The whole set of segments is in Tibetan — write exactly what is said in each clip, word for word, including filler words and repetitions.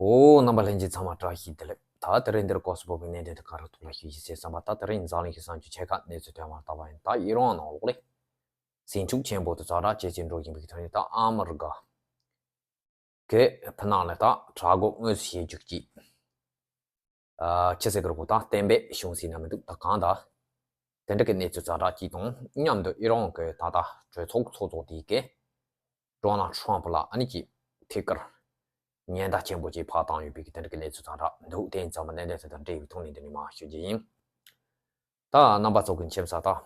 ཨོ། རྣམ་པ་ལྷན་རྒྱས་ཚང་མ་བཀྲ་ཤིས་བདེ་ལེགས། ད་དེ་རིང་འདིར་སྐོར་སུ་བབས་པའི་གནད་དོན་དེ་ག་རེ་ཐོག་ལ་ཞུ་ཞིག་ཟེར་བསམ་པ། ད་དེ་རིང་འཛམ་གླིང་གི་གསར་འགྱུར་ཆེ་ཁག་གནས་ཚུལ་ཐོན་པར་ལྟ་བ་ཡིན། ད་ཨི་རན་ནང་ལོགས་ལས་ཟིང་འཁྲུག་ཆེན་པོ་དེ་ཛ་དྲག་ཇེ་ཆེར་འགྲོ་བཞིན་པའི་ཐོག་ནས། ད་ཨ་མི་རི་ཀ་གི་ཕྱི་ནང་ལ་ད་དྲག་རྒོལ་དངོས་སུ་བྱེད་རྒྱུ་ཅིག་ཨ། ཅི་ཟེར་གི་རེད་གོ། ད་གཏན་འབེབས་བྱུང་ཟིན་ན་མི་འདུག་ད་གང་ལྟར་དེ་འདྲ་གི་གནས་ཚུལ་ཛ་དྲག་ཅིག་དང་མཉམ་དུ་ཨི་རན་གི་ད་ལྟ་གྲོས་ཚོགས་ཚོགས་གཙོ་དེ་གིས་ཌོ་ནལ་ཊམ་ལ་ཨ་ནི་ཅིག་ཐད་ཀར་ཉེན་བརྡ་ཆེན་པོ་ཅིག་ཕར་བཏང་ཡོད་པའི་གི་དེ་འདྲ་གི་གནས་ཚུལ་ཛ་དྲག་འདུག་དེ་ཡིན་ཙང་མ་གནད་དོན་དེ་དང་འབྲེལ་བའི་ཐོག་ནས་འདི་ནས་མར་ཞུ་རྒྱུ་ཡིན། ད་རྣམ་པ་ཚོ་གི་མཁྱེན་གསལ་ལྟར།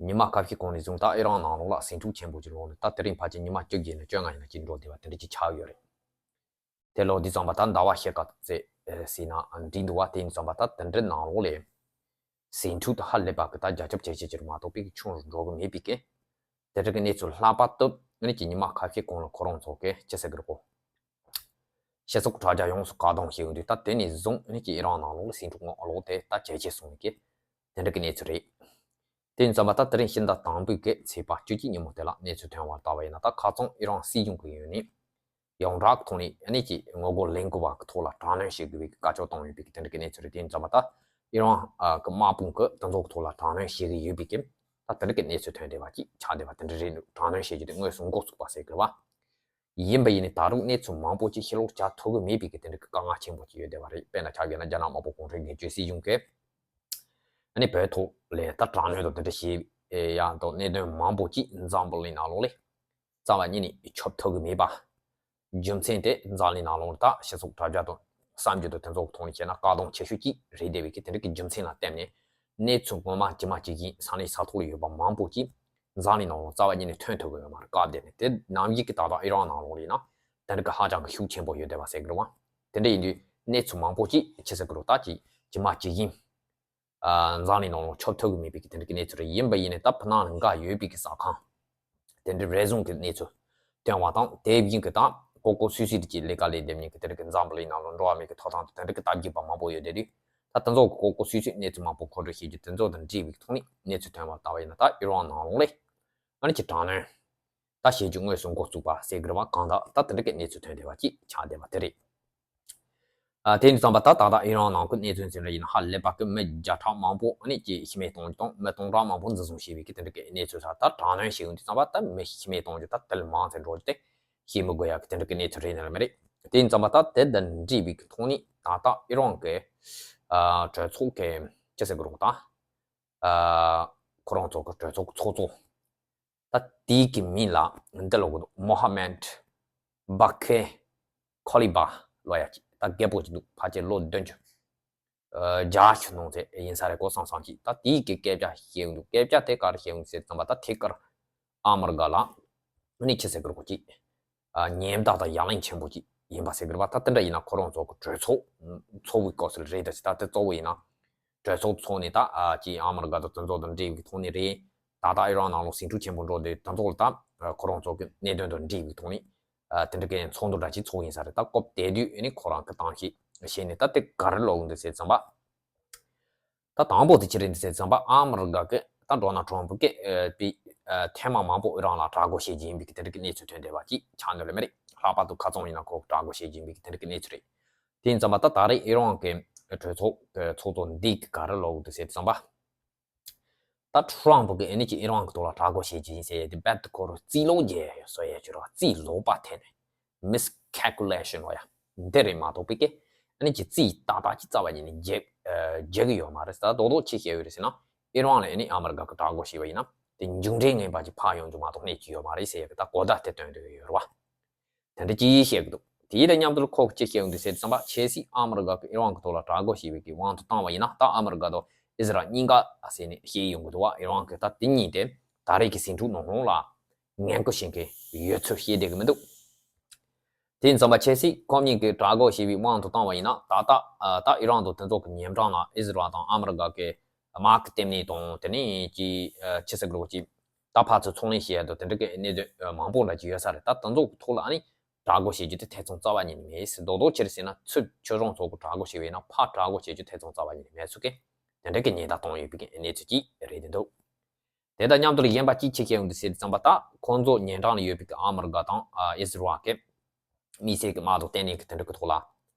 ཉི་མ་ཁ་ཤས་གོང་ནས་བཟུང་ད་ཨི་རན་ནང་ལོགས་ལ་ཟིང་འཁྲུག་ཆེན་པོ་ཅིག་ལངས་ནས། ད་དེ་རིང་ཕལ་ཆེར་ཉི་མ་བཅོ་བརྒྱད་ནས་བཅོ་ལྔ་ཡིན་ན་ཅིག་འགྲོ་བསྡད་པ་དེ་འདྲ་ཅིག་ཆགས་ཡོད་རེད། དེ་ལོ་འདི་ཙམ་པ་ད་ཟླ་བ་ཕྱེད་ཀ་ཙམ་ཟེར་ན་འགྲིག་འདུག་བ། དེ་ཡིན་ཙམ་པ་ད་དེ་འདྲའི་ནང་ལོགས་ལས་ཟིང་འཁྲུག་དེ་ཧ་ལས་པ་གི་ད་རྒྱ་ཁྱབ་ཇེ་ཆེ་ཆེར་མ་གཏོགས་པའི་གི་ཆུང་རུ་འགྲོ་གི་མེད་པའི་གི་དེ་འདྲ་གི་གནས་ཚུལ་ལྷག་པར་དུ་ཨ་ནི་ཅིག་ཉི་མ་ཁ་ཤས་གོང་ལ་ཁོ་རང་ཚོ་གི་ཅི་ཟེར་གི་རེད་གོ། སྤྱི་ཚོགས་དྲ་རྒྱ་ཡོངས་སུ་བཀག་སྡོམ་བྱས་ཡོང་དུས། ད་དེ་ནས་བཟུང་ཨ་ནི་ཅིག་ཨི་རན་ནང་ལོགས་ལ་ཟིང་འཁྲུག་ངོ་ལོག་དེ་ད་ཇེ་ཆེ་སོང་བའི་གི་དེ་འདྲ་གི་གནས་ཚུལ་རེད། དེ་ཡིན་ཙམ་པ་ད་དེ་རིང་ཕྱི་ཟླ་དང་པོའི་གི་ཚེས་པ་བཅུ་གཅིག་ཉིན་མོ་དེ་ལ་གནས་ཚུལ་ཐོན་པར་ལྟ་བ་ཡིན་ན། ད་ཁ་སང་ཨི་རན་སྲིད་གཞུང་གི་ཡོན་ནས་ཡོངས་གྲགས་ཐོག་ནས་ཨ་ནི་ཅིག་ངོ་རྒོལ་ལས་འགུལ་བ་གི་ཐོག་ལ་དྲག་གནོན་བྱེད་དགོས་པའི་གི་བཀའ་ཆོས་བཏང་ཡོད་པའི་གི་དེ་འདྲ་གི་གནས་ཚུལ་རེད། དེ་ཡིན་ཙམ་པ་ད་ཨི་རན་གི་དམག་དཔུང་གི་དེ་ཚོ་གི་ཐོག་ལ་དྲག་གནོན་བྱེད་ཀྱི་ཡོད་པའི་གི་ད་དེ་འདྲ་གི་གནས་ཚུལ་ཐོན་བསྡད་པ་ཅིག་ཆགས་བསྡད་པ་དེ་འདྲ་རེད་འདུག་དྲག་གནོན་བྱེད་རྒྱུ་དེ་དངོས་སུ་འགོ་ཚུགས་པ་ཟེར་དགོས་པ། ཡིན་པ་ཡིན་ནའི་ད་རུང་གནས་ཚུལ་མང་པོ་ཅིག་ཕྱི་ལོགས་བྱ་ཐུབ་ཀྱི་མེད་པའི་གི་དེ་འདྲ་གི་དཀའ་ངལ་ཆེན་པོ་ཅིག་ཡོད་བསྡད་པ་རེད། དཔེར་ན་ཆ་བཞག་ན་རྒྱ་ནག་དམར་པོ་གུང་ཁྲན་སྒེར་གཅོད་སྲིད་གཞུང་གིས་ཨ་ནི་བོད་ཐོག་ལ་ད་དྲག་གནོན་དང་དེ་འདྲ་བྱས་ཡ་དང་གནད་དོན་མང་པོ་ཅིག་འཛམ་བུ་གླིང་ནང་ལོགས་ལ་རྩ་བ་ཉིད་ནས་ཁྱབ་ཐུབ་ཀྱི་མེད་པ། རྒྱུ་མཚན་དེ་འཛམ་གླིང་ནང་ལོགས་ལ་ད་སྤྱི་ཚོགས་དྲ་རྒྱ་དང་གསར་འགྱུར་དང་དེ་ཚོ་གི་ཐོག་ནས་བཤད་ན་བཀག་སྡོམ་ཆེ་ཤོས་ཅིག་རེད་བསྡད་པའི་གི་དེ་འདྲ་གི་རྒྱུ་མཚན་ལ་བརྟེན་ནས་གནས་ཚུལ་ངོ་མ་ཇི་མ་ཇི་བཞིན་ས་གནས་ས་ཐོག་ལ་ཡོད་པ་མང་པོ་ཅིག་འཛམ་གླིང་ནང་ལོགས་རྩ་བ་ཉིད་ནས་ཐོན་ཐུབ་ཀྱི་ཡོད་མ་རེད། བཀག་བསྡད་ནས། དེ་ནམ་ཞིག་གི་ད་ལྟ་ཨི་རན་ནང་ལོགས་ཡིན་ན་དེ་འདྲ་གི་ཧ་ཅང་གི་ཤུགས་ཆེན་པོ་ཡོད་བསྡད་པ་ཟེར་གི་རེད་བ། དེ་འདྲ་ཡིན་དུས་གནས་ཚུལ་མང་པོ་ཅིག་ཅི་ཟེར་གི་རེད། ད་ཅིག་ཇི་མ་ཇི་བཞིན་ཨ། འཛམ་གླིང་ནང་ལོགས་ཁྱབ་ཐུབ་ཀྱི་མེད་པའི་གི་དེ་འདྲ་གི་གནས་ཚུལ་རེད། ཡིན་པ་ཡིན་ནའི་ད་ཕྱི་ནང་ལ་འགའ་ཡོད་པའི་གི་གསར་ཁང་དེ་འདྲ་རེ་ཟུང་གི་གནས་ཚུལ་ཐོན་པ་དང་། དེ་བཞིན་གི་ད་ལྐོག་ལྐོག་སུད་སུད་དེ་ཅིག་ལས་ཀ་ལས་བསྡད་མཁན་གི་དེ་འདྲ་གི་འཛམ་བུ་གླིང་ནང་ལ་འགྲོ་བ་མིའི་གི་ཐོབ་ཐང་དང་དེ་འདྲ་གི་ལྟ་བརྒྱབ་པ་མང་པོ་ཡོད་བསྡད་དུས། ད་དེ་ཚོ་གི་ལྐོག་ལྐོག་སུད་སུད་གནས་ཚུལ་མང་པོ་མཁོ་སྤྲོད་བྱེད་རྒྱུ་དེ་ཚོ་དང་འབྲེལ་བའི་ཐོག་ནས་གནས་ཚུལ་ཐོན་པར་ལྟ་བ་ཡིན་ན། ད་ཨི་རན་ནང་ལོགས་ལ་ཨ་ནི་ཅིག་དྲག་གནོན་ད་བྱེད་རྒྱུ་དངོས་སུ་འགོ་བཙུགས་པ་ཟེར་གི་རེད་བ། གང་ལྟར་ད་དེ་འདྲ་གི་གནས་ཚུལ་ཐོན་བསྡད་པ་ཅིག་ཆགས་བསྡད་པ་དེ་རེད། ཨ། དེ་ཡིན་དུས་ཙམ་པ་ད་ད་ལྟ་ཨི་རན་ནང་གི་གནས་ཚུལ་ཟེར་འདྲ་ཡིན་ན་ཧ་ལས་པ་གི་མི་བརྒྱ་ཕྲག་མང་པོ་ཨ་ནི་ཅིག་ཤི་རྨས་གཏོང་རྒྱུ་དང་མི་སྟོང་ཕྲག་མང་པོ་འཛིན་བཟུང་བྱས་པའི་གི་དེ་འདྲ་གི་གནས་ཚུལ་ད་ད་དྲག་གནོན་བྱེད་ཡོང་དུས་ཙམ་པ་ད་མི་ཤི་རྨས་གཏོང་རྒྱུ་ད་དེ་ལས་མང་ཙམ་འགྲོ་རྒྱུ་དེ་བཤད་མི་དགོས་ཡ་གི་དེ་འདྲ་གི་གནས་ཚུལ་རེད་ནི་རེད་མ་རེད། དེ་ཡིན་ཙམ་པ་ད་དེ་དང་འབྲེལ་བའི་གི་ཐོག་ནས་ད་ལྟ་ཨི་རན་གི་ཨ། གྲོས་ཚོགས་གི་ཅི་ཟེར་གི་རེད་གོ། ད་ཨ། ཁོ་རང་ཚོ་གི་གྲོས་ཚོགས་ཚོགས་གཙོ་ད་དེའི་གི་མིང་ལ་འདི་ལབ་དགོས་འདུག་མོ་ཧ་མད་བྷ་ཁེ་ཁོ་ལི་བྷ་ལབ་ཡ་ཅིག་ད་རྒད་པོ་ཅིག་འདུག་ཕལ་ཆེར་ལོ་བདུན་ཅུ་ཨ། བརྒྱད་ཅུ་ནང་ཚད་ཡིན་ས་རེད་གོ་བསམ་བསམ་ཅིག་ད་དེའི་གི་སྐད་ཆ་བཤད་ཡོང་དུས། སྐད་ཆ་དེ་ག་རེ་བཤད་ཡོང་ཟེར་ཙམ་པ། ད་ཐད་ཀར་ཨ་མི་རི་ཀ་ལ་ནི་ཅི་ཟེར་གི་རེད་གོ་ཅིག་ཨ། ཉེན་བརྡ་དང་ཡ་ལན་ཆེན་པོ་ཅིག་ཡིན་པ་ཟེར་གི་རེད་བ། ད་དེ་འདྲ་ཡིན་ན་ཁོ་རང་ཚོ་གི་གྲོས་ཚོགས་ཚོགས་པའི་སྐབས་སུ་རེད། ད་ཅི་ད་དེ་གཙོ་བོ་ཡིན་ན་གྲོས་ཚོགས་ཚོགས་ནས་ད་ཨ། ཅིག་ཨ་མི་རི་ཀ་དང་དེ་ཚོ་དང་འབྲེལ་བའི་ཐོག་ནས་རེད། ད་ལྟ་ཨི་རན་ནང་ལོགས་ཟིང་འཁྲུག་ཆེན་པོ་འགྲོ་དུས་དེ་ཚོ་ལ་ད་ཁོ་རང་ཚོ་གི་གནད་དོན་དང་འབྲེལ་བའི་ཐོག་ནས་ཨ། དེ་འདྲ་གི་ཚོགས་འདུ་འདྲ་ཅིག་ཚོགས་ཡིན་ས་རེད། ད་སྐབས་དེ་དུས་ཨ་ནི་ཁོ་རང་གི་གཏམ་བཤད་བྱས་ནས་ད་དེ་ག་རེ་ལབ་ཡོང་འདུག་ཟེར་ཙམ་པ། ད་དང་པོ་དེ་ཅི་རེད་འདུག་ཟེར་ཙམ་པ། ཨ་མི་རི་ཀ་གི་ད་ཌོ་ནལ་ཊམ་གི་ཨ། པའི་ཨ། ཐེངས་མ་མང་པོ་ཨི་རན་ལ་དྲག་རྒོལ་བྱེད་ཀྱི་ཡིན་པའི་གི་དེ་འདྲ་གི་གནས་ཚུལ་ཐོན་བསྡད་པ་ཅིག་ཆགས་ནི་རེད་མ་རེད། ལྷག་པར་དུ་ཁ་སང་ཡིན་ན་ཁོ་དྲག་རྒོལ་བྱེད་ཀྱི་ཡིན་པའི་གི་དེ་འདྲ་གི་གནས་ཚུལ་རེད། དེ་ཡིན་ཙམ་པ་ད་ད་རེས་ཨི་རན་གི་གྲོས་ཚོགས་ཀྱི་ཚོགས་གཙོ་འདི་གིས་ག་རེ་ལབ་འདུག་ཟེར་ཙམ་པ། ད་ཊམ་གིས་ཨ་ནི་ཅིག་ཨི་རན་གི་ཐོག་ལ་དྲག་རྒོལ་བྱེད་ཀྱི་ཡིན་ཟེར་ཡ་དེ་རྦད་དེ་ཁོ་རང་རྩིས་ལོག་བྱས་ཡོད་བཟོ་ཡ་ཅིག་རེད་བ། རྩིས་ལོག་པ་འཐེན་ནས་མིས་ཁལ་ཀུ་ལེ་ཤན་ལབ་ཡ་འདི་རེད་མ་གཏོགས་པའི་གི་ཨ་ནི་ཅིག་རྩིས་ཏག་ཏག་ཅིག་རྩ་བ་ཉིད་ནས་རྒྱག་ཨ། རྒྱག་གི་ཡོད་མ་རེད། ད་རྡོག་རྡོག་ཅིག་བཤད་ཡོད་རེད་ཟེར་ན། ཨི་རན་ལ་ཨ་ནི་ཨ་མི་རི་ཀ་གིས་དྲག་རྒོལ་བྱས་པ་ཡིན་ན་དེ་མཇུག་འབྲས་ངན་པ་ཅིག་ཕར་ཡོང་རྒྱུ་མ་གཏོགས་གནས་ཀྱི་ཡོད་མ་རེད་ཟེར་ཡ་གི་ད་གོ་བརྡ་དེ་སྟོན་འདོད་ཡོད་རེད་བ། དེ་འདྲ་ཅིག་བཤད་ཀྱི་འདུག་དེའི་དང་མཉམ་དུ་ཁོ་གིས་ཅི་བཤད་ཡོང་འདུག་ཟེར་དུས་ཙམ་པ། གལ་སྲིད་ཨ་མི་རི་ཀ་གིས་ཨི་རན་གྱི་ཐོག་ལ་དྲག་རྒོལ་བྱེད་པའི་གི་དབང་དུ་བཏང་བ་ཡིན་ན། ད་ཨ་མི་རི་ཀ་དང་ཨི་ཟི་རལ་གཉིས་ཀ་ཟེར་ནས་བཤད་ཡོང་གི་འདུག་བ། ཨི་རན་གྱིས་ད་དེ་གཉིས་དེ་ད་རེས་ཀྱི་ཟིང་འཁྲུག་ནང་ལོགས་ལ་ངན་སྐུལ་བྱེད་མཁན་ཡོད་ཚུལ་བཤད་བསྡད་ཀྱི་མི་འདུག་དེ་ཡིན་ཙམ་པ་གལ་སྲིད་ཁོ་གཉིས་ཀྱིས་དྲག་རྒོལ་བྱེད་པའི་དབང་དུ་བཏང་བ་ཡིན་ན། ད་ལྟ་ཨ། ད་ཨི་རན་དང་དེ་ཚོ་གི་ཉེ་འགྲམ་ལ་ཨི་ཟི་རལ་དང་ཨ་མི་རི་ཀ་གི་དམག་གི་ལྟེ་གནས་དང་། དེ་ནས་ཅིག་ཨ། ཅི་ཟེར་དགོས་རེད་གོ་ཅིག་ད་ཕར་ཚུར་ཚོང་ལེན་བྱེད་ཡ་དང་དེ་འདྲ་གི་གནད་དོན་མང་པོ་འདྲ་ཅིག་ཡོད་ས་རེད། ད་དེ་ཚོ་གི་ཐོག་ལ་ཨ་ནི་དྲག་རྒོལ་བྱེད་རྒྱུ་དེ་ཐེ་ཚོམ་རྩ་བ་ཉིད་ནས་མེད་ཟེར། རྡོག་རྡོག་ཅི་རེད་ཟེར་ན། ཚུར་ཁྱོད་རང་ཚོ་གིས་དྲག་རྒོལ་བྱས་པ་ཡིན་ན་ཕར་དྲག་རྒོལ་བྱེད་རྒྱུ་ཐེ་ཚོམ་རྩ་བ་ཉིད་ནས་མེད་ཚུལ་གྱི་དེ་འདྲ་གི་ཉེན་བརྡ་བཏང་ཡོད་པའི་གི་གནས་ཚུལ་ཅིག་རེད་བསྡད་འདུག་དེ་དང་མཉམ་དུ་གཞན་པ་ཅིག་ཅི་བཤད་ཡོང་འདུག་ཟེར་དུས་ཙམ་པ། ད་ཁོང་ཚོ་ཉེ་འགྲམ་ལ་ཡོད་པའི་གི་ཨ་མི་རི་ཀ་དང་ཨ། ཨི་ཟི་རལ་གི་ དམིགས་བསལ་གྱི་དམག་ཐོག་ལྟེ་གནས་ཀྱི་དེ་འདྲ་གི་ཐོག་ལ།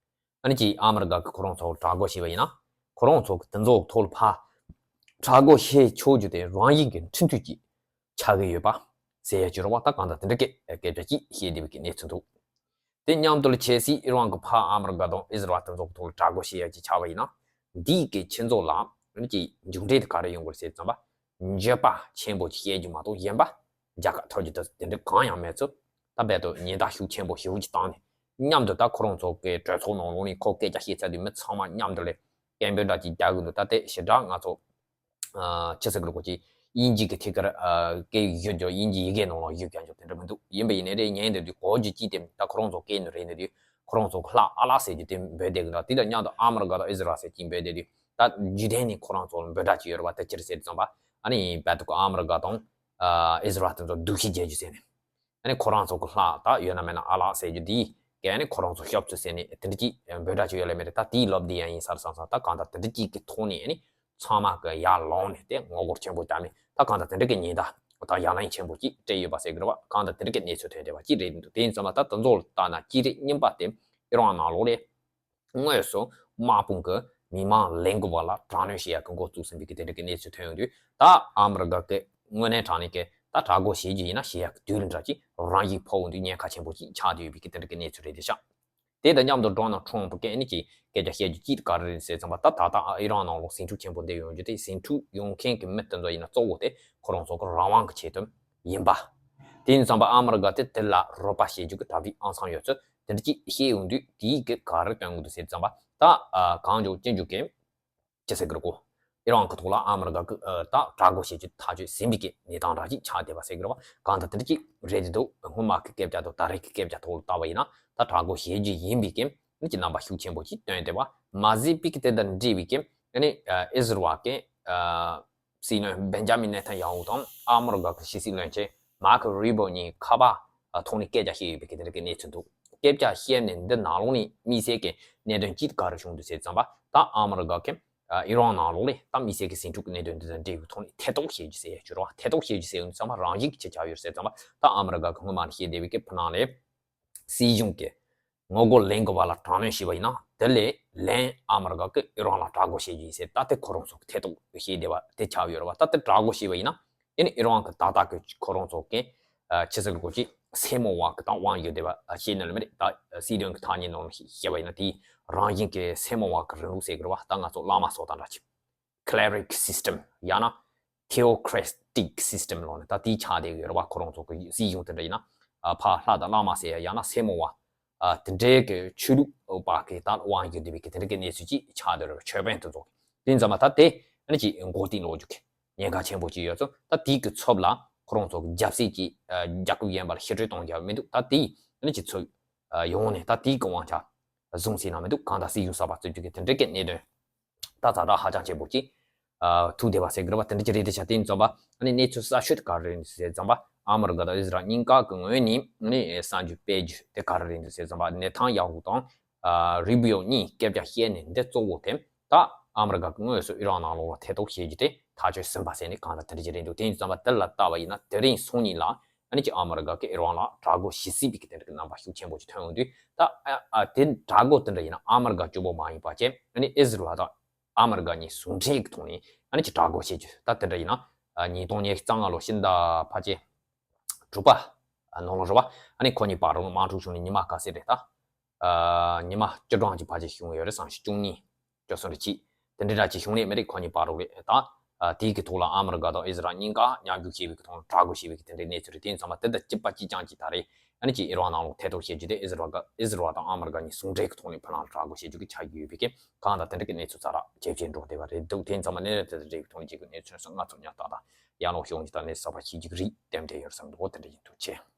ཨ་ནི་ཅིག་ཨ་མི་རི་ཀ་གི་ཁོ་རང་ཚོ་དྲག་རྒོལ་བྱས་པ་ཡིན་ན། ཁོ་རང་ཚོ་གི་དེ་ཚོ་ཐོག་ལ་ཕར་དྲག་རྒོལ་བྱེད་ཆོག་རྒྱུ་དེ་རང་ཡིན་གྱི་འཕྲིན་ཐུང་ཅིག་ཆགས་ཀྱི་ཡོད་པ་ཟེར་ཡ་ཅིག་རེད་བ། ད་གང་ལྟར་དེ་འདྲ་གི་སྐད་ཆ་ཅིག་བཤད་བསྡད་པའི་གི་གནས་ཚུལ་འདུག་དེ་མཉམ་དུ་ལ་ཆབ་སྲིད་ཨི་རན་གྱི་ཕར་ཨ་མི་རི་ཀ་དང་ཨི་ཟི་རལ་དེ་ཚོ་གི་ཐོག་ལ་དྲག་རྒོལ་བྱེད་ཡ་ཅིག་ཆགས་པ་ཡིན་ན། འདིའི་གི་ཁྱེད་ཚོ་ལ་ཨ་ནི་ཅིག་མཇུག་འབྲས་དེ་ག་རེ་ཡོང་དགོས་ཟེར་ཙམ་པ། འགྱོད་པ་ཆེན་པོ་ཅིག་བཤད་རྒྱུ་མ་གཏོགས་གཞན་པ་རྒྱལ་ཁ་ཐོབ་རྒྱུ་དེ་དེ་འདྲ་གང་ཡང་མེད་ཚུལ། ད་རྦད་དེ་ཉེན་བརྡ་ཤུགས་ཆེན་པོ་ཞེ་པོ་ཅིག་བཏང་ནས། མཉམ་དུ་ད་ཁོ་རང་ཚོ་གི་གྲོས་ཚོགས་ནང་ལོགས་ནས་ཁོ་སྐད་ཆ་བཤད་ཚར་དུས་མི་ཚང་མ་མཉམ་དུ་ལ་སྐད་འབོད་འདྲ་ཅིག་རྒྱག་གི་འདུག་ད་དེ་ཞེ་དྲག་ང་ཚོ་ཨ་ཅི་ཟེར་དགོས་རེད། ཁོ་ཅིག་དབྱིན་ཇི་གི་ཐད་ཀར་ཨ་སྐད་བརྗོད་རྒྱུ། དབྱིན་ཇི་ཡི་གེ་ནང་ལ་བརྗོད་རྒྱུ་དེ་འདྲ་མི་འདུག་ཡིན་པ་ཡིན་ནའི་རེད། ཉན་བསྡད་དུས་གོ་རྒྱུ་ཅིག་དེ་ད་ཁོ་རང་ཚོ་སྐད་ནང་རེད་འདུག་ཁོ་རང་ཚོ་གི་ལྷ་ཨ་ལ་ཟེར་རྒྱུ་དེ་འབོད་བསྡད་གི་འདུག་དེ་དང་མཉམ་དུ་ཨ་མི་རི་ཀ་དང་ཨི་ཟི་རལ་ཟེར་གྱི་འབོད་བསྡད་དུས། ད་རྒྱུན་ལྡན་ནས་ཁོ་རང་ཚོ་ལ་འབོད་སྒྲ་ཅིག་ཡོད་རེད་བ། དེ་ཅི་རེད་ཟེར་ཙམ་པ། ཨ་ནི་རྦད་དེ་ཁོ་ཨ་མི་རི་ཀ་དང་ཨ་ཨི་ཟི་རལ་དེ་ཚོ་སྡུག་ཤོས་རྒྱག་རྒྱུ་ཟེར་ནས། ཨ་ནི་ཁོ་རང་ཚོ་གི་ལྷ་ད་ཡོད་ན་མེད་ན་ཨ་ལ་ཟེར་རྒྱུ་དེ་གས། ཨ་ནི་ཁོ་རང་ཚོ་སྐྱོབ་ཚུལ་ཟེར་ནས་དེ་འདྲ་ཅིག་འབོད་སྒྲ་ཅིག་ཡོད་ལེ་མེད་རེད། ད་དེའི་ལོབ་དེ་ཡང་ཡིན་ས་རེད་བསམ་སོང་། ད་གང་ལྟར་དེ་འདྲ་ཅིག་གི་ཐོག་ནས་ཨ་ནི་ཚང་མ་གི་ཡར་ལངས་ནས་དེ་ངོ་རྒོལ་ཆེན་པོ་བརྒྱབ་ནས། ད་གང་ལྟར་དེ་འདྲ་གི་ཉེན་བརྡ་དང་ཡ་ལན་ཆེན་པོ་ཅིག་སྤྲད་ཡོད་པ་ཟེར་གི་རེད་བ། གང་ལྟར་དེ་འདྲ་གི་གནས་ཚུལ་ཐོན་བསྡད་པ་ཅིག་རེད་འདུག་དེ་ཡིན་ཙམ་པ་ད་དེ་ཚོ་ལ་ལྟ་ན་ཅི་རེད། གཉིས་པ་དེ་ཨི་རན་ནང་ལོགས་ལ་དངོས་སུ་དམག་དཔུང་གི་མི་མང་ལེན་དགོས་པ་ལ་དྲག་གནོན་བྱེད་ཡག་གི་འགོ་བཙུགས་ཟིན་པའི་གི་དེ་འདྲ་གི་གནས་ཚུལ་ཐོན་ཡོང་དུས། ད་ཨ་མི་རི་ཀ་གི་དངོས་གནས་དྲང་གནས་ཀྱི་ད་དྲག་རྒོལ་བྱེད་རྒྱུ་ཡིན་ན་བྱེད་ཡག་གི་དུས་ལ་འདྲ་ཅིག་རང་བཞིན་ཕོག་འོང་དུས་ཉེན་ཁ་ཆེན་པོ་ཅིག་ཆགས་བསྡད་ཡོད་པའི་གི་དེ་འདྲ་གི་གནས་ཚུལ་རེད་བསྡད་ཤག་དེ་དང་མཉམ་དུ་ཌོ་ནལ་ཊམ་ཕ་གིས་ཨ་ནི་ཅིག་སྐད་ཆ་བཤད་རྒྱུ་ཅིག་ག་རེ་རེད་ཟེར་ཙམ་པ། ད་ད་ལྟ་ཨི་རན་ནང་ལོགས་ཟིང་འཁྲུག་ཆེན་པོ་འདི་ཡོང་རྒྱུ་དེ། ཟིང་འཁྲུག་ཡོང་མཁན་གྱི་མི་དེ་ཚོ་ཡིན་ན་གཙོ་བོ་དེ་ཁོ་རང་ཚོ་གི་རང་དབང་གི་ཆེད་དུ་ཡིན་པ། དེ་ཡིན་ཙམ་པ་ཨ་མི་རི་ཀ་དེ་དེ་ལ་རོགས་པ་བྱེད་རྒྱུ་གི་གྲ་སྒྲིག་ཨང་སང་ཡོད་ཚུལ་དེ་འདྲ་ཅིག་བཤད་ཡོང་དུས། དེའི་གི་ག་རེ་སྟོན་གི་འདུག་ཟེར་ཙམ་པ། ད་ཨ་གང་བྱུང་ཅི་བྱུང་གི་ཅི་ཟེར་གི་རེད་གོ། ཨི་རན་གི་ཐོག་ལ་ཨ་མི་རི་ཀ་གི་ཨ་ད་དྲག་རྒོལ་བྱེད་རྒྱུ་ཐག་གཅོད་ཟིན་པའི་གི་གནས་སྟངས་འདྲ་ཅིག་ཆགས་བསྡད་པ་ཟེར་གི་རེད་བ། གང་ལྟར་དེ་འདྲ་ཅིག་རེད་འདུག་སྔོན་མ་གི་སྐད་ཆ་དང་ད་རེས་ཀྱི་སྐད་ཆ་ཐོག་ལ་བལྟས་པ་ཡིན་ན། ད་དྲག་རྒོལ་བྱེད་རྒྱུ་ཡིན་པའི་གི་ཨ་ནི་ཅིག་རྣམ་པ་ཤུགས་ཆེན་པོ་ཅིག་སྟོན་བསྡད་པ་མ་ཟད། པའི་གི་དེ་དང་འབྲེལ་བའི་གི་ཨ་ནི་ཨ་ཨི་ཟི་རལ་གི་ཨ་སྲིད་བློན་བེན་ཇ་མིན་ནེ་ཐན་ཡ་ཧུ་དང་ཨ་མི་རི་ཀ་གི་ཕྱི་སྲིད་བློན་ཆེན་མར་ཁོ་རུ་བྷི་ཡོ་གཉིས་ཁ་པར་ཐོག་ནས་སྐད་ཆ་བཤད་ཡོད་པའི་གི་དེ་འདྲ་གི་གནས་ཚུལ་འདུག་སྐད་ཆ་བཤད་ནས་འདི་ནང་ལོགས་ནས་དམིགས་བསལ་གྱི་གནད་དོན་གཅིག་ག་རེ་བྱུང་འདུག་ཟེར་ཙམ་པ། ད་ཨ་མི་རི་ཀ་གི་ཨ་ཨི་རན་ནང་ལོགས་ལ་ད་དམིགས་བསལ་གྱི་ཟིང་འཁྲུག་གི་གནད་དོན་འདི་དང་འབྲེལ་བའི་ཐོག་ནས་ཐེ་གཏོགས་བྱེད་རྒྱུ་ཟེར་ཡ་ཅིག་ཡོད་རེད་བ། ཐེ་གཏོགས་བྱེད་རྒྱུ་ཟེར་ཡོང་དུས་ཙམ་པ་རང་བཞིན་གྱི་ཆེད་ཆགས་ཡོད་ཟེར་ཙམ་པ། ད་ཨ་མི་རི་ཀ་གི་སྔོན་མ་ནས་བཤད་བསྡད་པའི་གི་ཕ་ནང་ལ་སྲིད་གཞུང་གི་ངོ་རྒོལ་ལེན་དགོས་པ་ལ་དྲག་གནོན་བྱས་པ་ཡིན་ན། དེ་ལས་ལན་ཨ་མི་རི་ཀ་གི་ཨི་རན་ལ་དྲག་རྒོལ་བྱེད་རྒྱུ་ཡིན་ཟེར། ད་དེ་ཁོ་རང་ཚོ་གི་ཐེ་གཏོགས་བྱས་བསྡད་པ་དེ་ཆགས་ཡོད་རེད་བ། ད་དེ་དྲག་རྒོལ་བྱས་པ་ཡིན་ན། ཨ་ནི་ཨི་རན་གི་ད་ལྟ་གི་ཁོ་རང་ཚོ་གི་ཨ་ཕྱི་སྲིད་ལ་གོ་ཅི་སེར་མོ་བ་གི་ད་དབང་ཡོད་བསྡད་པ་ཨ་ཤེས་ནི་ལ་མི་རེད། ད་སྲིད་དོན་གི་ཐ་སྙད་ནང་བཤད་པ་ཡིན་ན། དེའི་རང་བཞིན་གི་སེར་མོ་བ་གི་རིང་ལུགས་ཟེར་གི་རེད་བ། ད་ང་ཚོ་བླ་མ་སོགས་དང་འདྲ་ཅིག cleric system ཡང་ན་theocratic system ལོག་ནས་ད་དེའི་ཆགས་བསྡད་ཡོད་རེད་བ། ཁོ་རང་ཚོ་གི་སྲིད་གཞུང་དེ་འདྲ་ཡིན་ན། ཨ་ཕ་ལྷ་དང་བླ་མ་ཟེར་ཡ་ཡང་ན་སེར་མོ་བ་ཨ་དེ་འདྲའི་གི་ཆོས་ལུགས་པ་གི་ད་དབང་ཡོད་བསྡད་པའི་གི་དེ་འདྲ་གི་གནས་ཚུལ་ཅིག་ཆགས་བསྡད་ཡོད་རེད། ཆོས་དཔོན་དེ་ཚོ་གི་དེ་ཡིན་ཙམ་པ་ད་དེ་ཨ་ནི་ཅིག་མགོ་རྟིང་སློག་རྒྱུ་གི་ཉེན་ཁ་ཆེན་པོ་ཅིག་ཡོད་ཙང་། ད་དེའི་གི་ཚབ་ལ་ཁོ་རང་ཚོ་གི་རྒྱབ་སྲིད་ཀྱི་ཨ་རྒྱལ་ཁབ་གཞན་པ་ལ་ཞི་གྲོས་གཏོང་རྒྱུ་མི་འདུག་ད་དེའི་ཨ་ནི་ཅིག་ཚུར་ཨ་ཡོང་ནས་ད་དེའི་གི་དབང་ཆ་བཟུང་ཟིན་ན་མི་འདུག་གང་ལྟར་སྲིད་གཞུང་གསར་པ་བཙུགས་རྒྱུ་གི་དེ་འདྲའི་གི་གནད་དོན་ད་ཛ་དྲག་ཧ་ཅང་ཆེན་པོ་ཅིག་ཨ་ཐུག་བསྡད་པ་ཟེར་གི་རེད་བ། དེ་འདྲ་ཅིག་རེད་དེ་ཆ། དེ་ཡིན་ཙམ་པ་ཨ་ནི་གནས་ཚུལ་གསར་ཤོས་དེ་ག་རེ་རེད་ཟེར་ཙམ་པ། ཨ་མི་རི་ཀ་དང་ཨི་ཟི་རལ་གཉིས་ཀ་གི་ངོས་ནས་ཨ་ནི་གསར་འགྱུར་སྤེལ་རྒྱུ་དེ་ག་རེ་རེད་འདུག་ཟེར་ཙམ་པ། ནེ་ཐན་ཡ་ཧུ་དང་ཨ་རུ་བྷི་ཡོ་གཉིས་སྐད་ཆ་བཤད་ནས་འདི་གཙོ་བོ་དེ་ད་ཨ་མི་རི་ཀ་གི་དངོས་སུ་ཨི་རན་ནང་ལོགས་ལ་ཐེ་གཏོགས་བྱེད་རྒྱུ་དེ་ཐག་གཅོད་ཟིན་པ་ཟེར་ནས་གང་ལྟར་དེ་འདྲ་ཅིག་རེད་འདུག་དེ་ཡིན་ཙམ་པ་དེ་ལ་ལྟ་བ་ཡིན་ན། དེ་རིང་སང་ཉིན་ལ་ཨ་ནི་ཅིག་ཨ་མི་རི་ཀ་གིས་ཨི་རན་ལ་དྲག་རྒོལ་བྱེད་སྲིད་པའི་གི་དེ་འདྲ་གི་རྣམ་པ་ཤུགས་ཆེན་པོ་ཅིག་ཐོན་ཡོང་དུས། ད་ཨ་ཨ་དེ་དྲག་རྒོལ་དེ་འདྲ་ཡིན་ན་ཨ་མི་རི་ཀ་གཅིག་པོ་མ་ཡིན་པ་བྱས། ཨ་ནི་ཨི་ཟི་རལ་དང་ཨ་མི་རི་ཀ་གཉིས་ཟུང་འབྲེལ་གྱི་ཐོག་ནས་ཨ་ནི་ཅིག་དྲག་རྒོལ་བྱེད་རྒྱུ། ད་དེ་འདྲ་ཡིན་ན་ཨ་ཉིས་སྟོང་ཉི་ཤུ་རྩ་ལྔ་ལོ་ཕྱི་ཟླ་ཕལ་ཆེར་དྲུག་པ་ནང་ལོགས་རེད་བ། ཨ་ནི་ཁོ་གཉིས་བར་དུ་དམག་འཁྲུག་བྱུང་ནས་ཉི་མ་ག་ཚོད་རེད། ད་ཨ་ཉི་མ་བཅུ་གྲངས་ཅིག་ཕལ་ཆེར་བྱུང་ཡོད་རེད། བསམ་ཤེས་བཅུ་གཉིས། བཅུ་གསུམ་རེ་གཅིག་དེ་འདྲ་འདྲ་ཅིག་བྱུང་ནས་མི་རིགས་ཁོ་གཉིས་བར་དུ་རེད། ད་ཨ་དེའི་གི་ཐོག་ལ་ཨ་མི་རི་ཀ་དང་ཨི་ཟི་རལ་གཉིས་ཀ་མཉམ་རྒྱུག་བྱས་པའི་གི་ཐོག་ནས་དྲག་རྒོལ་བྱས་པའི་གི་དེ་འདྲའི་གནས་ཚུལ་རེད། དེ་ཡིན་ཙང་མ་དེ་དང་གཅིག་པ་གཅིག་རྐྱང་གཅིག་ད་རེས་ཨ་ནི་ཅིག་ཨི་རན་ནང་ལོགས་ཐེ་གཏོགས་བྱེད་རྒྱུ་དེ། ཨི་ཟི་རལ་ག་ཨི་ཟི་རལ་དང་ཨ་མི་རི་ཀ་གཉིས་ཟུང་འབྲེལ་གི་ཐོག་ནས་ཕར་ལ་དྲག་རྒོལ་བྱེད་རྒྱུ་གི་ཆགས་ཀྱི་ཡོད་པའི་གི་གང་དང་དེ་འདྲ་གི་གནས་ཚུལ་ཙ་རག་ཇེ་ཇེ་འགྲོ་བསྡད་པ་རེད་འདུག་དེ་ཡིན་ཙང་མ་གནས་ར་དེ་དང་འབྲེལ་བའི་ཐོག་ནས་ཅིག་གི་གནས་ཚུལ་སོགས་ང་ཚོ་ཉར་ཏག་ཏག་ཡར་ལོག་ཤོག་ཅིག་ད་གནས་ཚུལ་གསར་པ་ཤེས་རྒྱུ་གི་རིགས་དེ་འདྲ་ཡོད་བསམ་འདུག་དེ་འདྲ་ཡིན། ཐུགས་རྗེ་ཆེ།